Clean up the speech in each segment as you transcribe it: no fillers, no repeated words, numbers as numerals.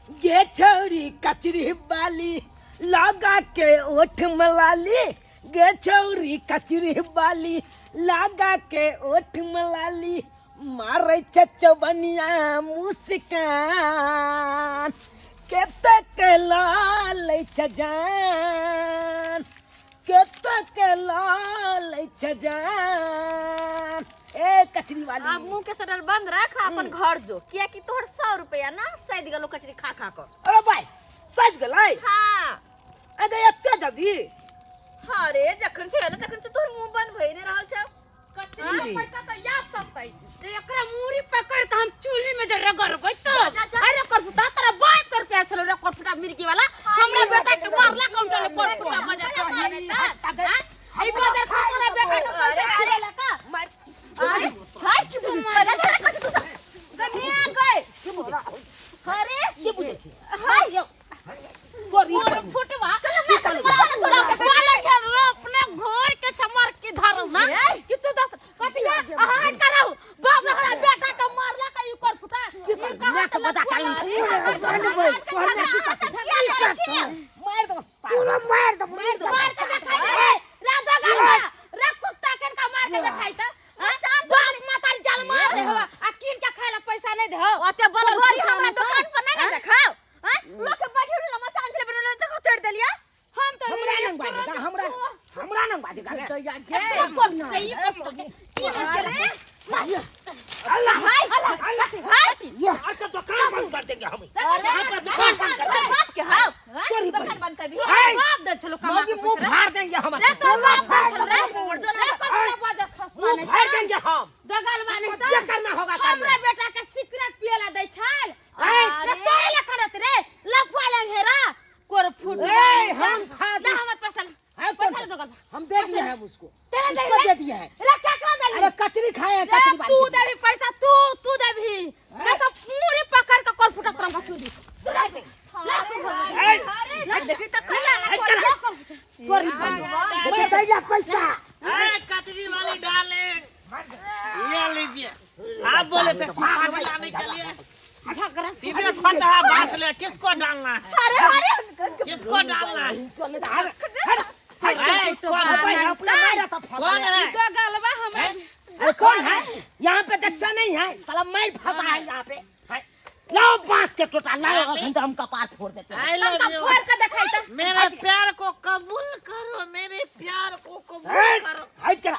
गे छौरी कचरी बाली लगा के ओठ मलाली, गे छौरी कचरी बाली लगा के ओठ मलाली, मारै छै चौबनिया मुस्कान, कतेक लालै छै जान, कतेक लालै छै जान। ए कचरी वाली, आब मुंह के शटर बंद राख आ अपन घर जो, किया कि तोहर 100 रुपया ना सैद गेलो कचरी खा खा कर। अरे भाई सज गेलै? हाँ। अरे एते जल्दी? हाँ रे, जखन से एलो तखन से तोहर मुंह बंद भइने रहल छौ। कचरी के पैसा तो याद सकतै जे एकरा मूड़ी पकड़ के हम चूल्ही में जे रगड़बै तो। जा, जा, जा। अरे कर फुटा तोरा बाप कर रुपया छलो रे कर फुटा मिर्गी वाला, हमरा बेटा के मारला काउंटर में कर फुटा बजा के हां ई बाजार खा तोरा बेटा के पैसा खिलेला का। मार। अरे हाय की बुझै छी? अरे, अरे, कथी तू सब? गनिया गए। की बुझै छी? अरे की बुझै छी? हाय यौ। गोरी और बहिन। फुटवा की कहलियै? अपने घर के चमर के धरू ना कि तू दस कथी अहाँ कराऊ बाप हमरा बेटा के मारला का ई कर फुटा। की करबै? माय के बजा के आनू। तोहर माय की करतै? की करतै? मार देबो साला। तोरो मार देबो, मार देबो। मार के देखाई दे रे दगलवा रे कुत्ता के का मार के देखाई त बाप मातारी जाल मार दे हवा आ कीन के खाए ला पैसा नहीं दे हो। ओते बलगोरी हमरा दुकान पर नहीं ना देखाओ। हैं? लोग के बैठे रहल मचान छले बनल त चढ़ देलिया। हम तो हमरा नंग बाजेगा, हमरा हमरा नंग बाजेगा रे। अरे अल्लाह हाय अल्लाह हाय आज का दुकान बंद कर देंगे हम। यहाँ पर दुकान बंद कर देंगे। बाप के हां चोरी दुकान बंद। बंद कर भी। हाय। बाप दे छलो कमा मौगी मुंह फाड़ देंगे हम। रे तो बाप दे छलो रे रे रे बाजार खसवा मुंह नहीं फाड़ देंगे हम। दगलवा नहीं जे करना होगा कर हमरा बेटा के सिगरेट पियला दै छल। हाय। रे तोरे लखनत रे लफुआ लंघेरा कोर फुट। ए, हम खा ना हमर पैसा ले। है कौन? पैसा ले दगलवा। हम दे दिए हैं उसको। तेरे दे उसको रे। दे दिए हैं। रे क्या कर देली? अरे कचरी खाए हैं, रे कचरी बांध तू के। देबी पैसा, तू तू देबी ना तो पूरे पकड़ के कोर फुटा तरम बचू दी। तू ले ले अरे देखी त कला ना हट कर। तोरी बंद। देखी दैया पैसा। अरे कचरी वाली डार्लिंग ये लीजिए। आप बोले थे छुपा लाने के लिए, झगड़ा सीधे खोचा बांस ले। किसको डालना है? अरे अरे किसको डालना है? हट। ए, कौन है? अपना मारा तो फंसा। कौन है? दगलवा हमरा अरे कौन है यहाँ पे? देखता नहीं है साला, मैं फंसा है यहाँ पे। है। लाओ बांस के टोटा लाओ, अभी तो हम कपार फोड़ देते हैं। I love तनका you. फोड़ के देखाई त। मेरे प्यार को कबूल करो, मेरे प्यार को कबूल हट करो। हट करा,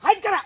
हट करा।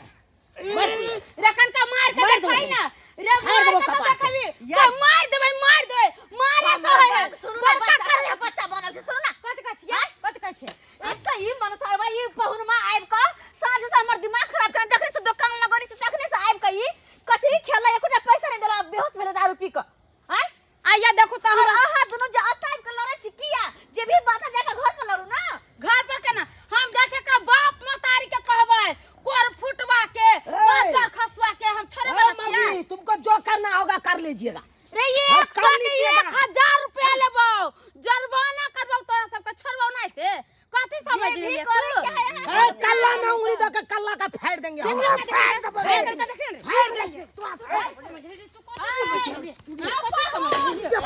रखन का मार के मार दो। देखाई ना रे, मार मार दो के तो कपार के। देखाबी तो मार देबै, मार देबै, मारे से है। सुनू ना बड़का बच्चा कर कर बच्चा बनल छै, सुनू ना। कथि कहै छियै? कथि कहै छियै? एक तऽ ई मनसरवा ई पहुनमा आबि कऽ साँझ से हमर दिमाग खराब कर, जखन से दुकान लगौने छी तखने से आबि कऽ ई कचरी खेलला, एकोटा पैसा नहि देला, बेहोश भेलै दारू पी कऽ। आँय आइया देखू तऽ और हमरा अहाँ दुनू जे एतऽ आबि कऽ लड़ै छी किया? जे भी बात है जाकऽ घर पर लड़ू ना। घर पर केना हम जाइ छै? एकरा बाप महतारी के कहबै कोर फुटवा के बाजार खसवा के हम छोड़े ए, वाला छियै। मम्मी तुमको जो करना होगा कर लीजिएगा। रे हाँ, एक कर सौ के लीजिएगा। 1000 रुपया लेबौ, जुर्माना करबौ तोरा सबके, छोड़बौ नहीं से। कथी समझ जे भी लेलियै करे तू? के है अहाँ ए, कल्ला में उंगली दो के कल्ला का फाड़ देंगे हम। फाड़ देंगे, फाड़ देंगे।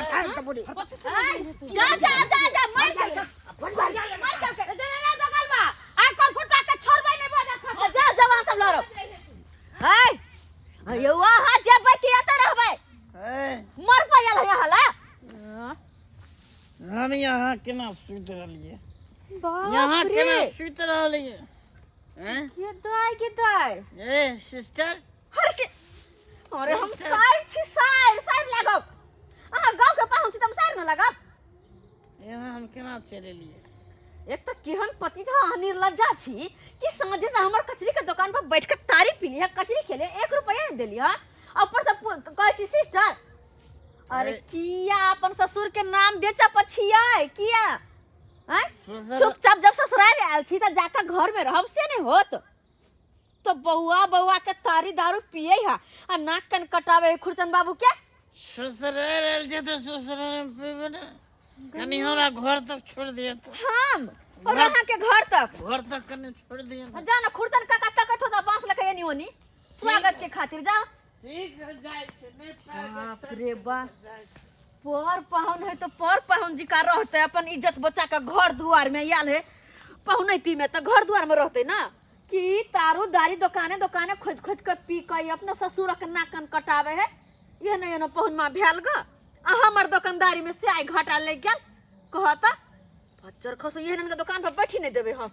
फाड़ दे बोली। जा जा जा जा मार के मार के जा जा वहाँ सब लड़ो। हाय यौ अहाँ जेबै कि एतऽ रहबै? ए, मर पायल है हला। हम यहाँ केना सुति रहलियै? बाप यहाँ रे। केना सुति रहलियै? हैं? के दाय के दाय। ए सिस्टर। हर से अरे हम सिस्टर। सार छी, सार सार लागब। अहाँ गाँव के पाहुन छी त हम सार न लागब। यहाँ हम केना चलि एलियै? एक तऽ केहन पति था अहाँ निर्लज्जा छी कि साँझे से हमर कचरी के दुकान पर बैठ के तारी पीली है, कचरी खेले, 1 रुपया नहीं देली है, ऊपर से कहै छी सिस्टर। अरे अरे। किया अपन ससुर के नाम बेचऽ पछियै किया? आँय? ससुर- चुपचाप जब ससुराल आयल छी तऽ जाकऽ घर में रहब से नहीं होत। तो बौआ बौआ के तारी दारू पिए है आ नाक कान कटावे है खुरचन बाबू के। ससुराल आयल छै तऽ ससुराल में पीबै ने। कनी हमरा घर तक छोड़ दिअ तऽ। हम और अहाँ के घर तक? घर तक कनी छोड़ दिअ ने। जा ना खुरचन काका तकत हो तऽ बांस लके एनी ओनी स्वागत के खातिर जाओ। ठीक है, जाइ छी। नहि पाइ बाप रे बा। जाइ छी। पर पाहुन है तो पर पाहुन जी का रहते, अपन इज्जत बचा के घर दुआर में आयल है पहुनैती में, तो घर दुआर में रहते ना कि तारू दारी दुकाने दुकाने खोज खोज के पी के अपना ससुर के नाक कान कटावे है। ये न ये न पहुन माँ भेल ग, आ हमर दुकानदारी में से आई घाटा लग गेल। कहता भच्चर खसो, ये के दुकान पर बैठी नहीं देवे हम।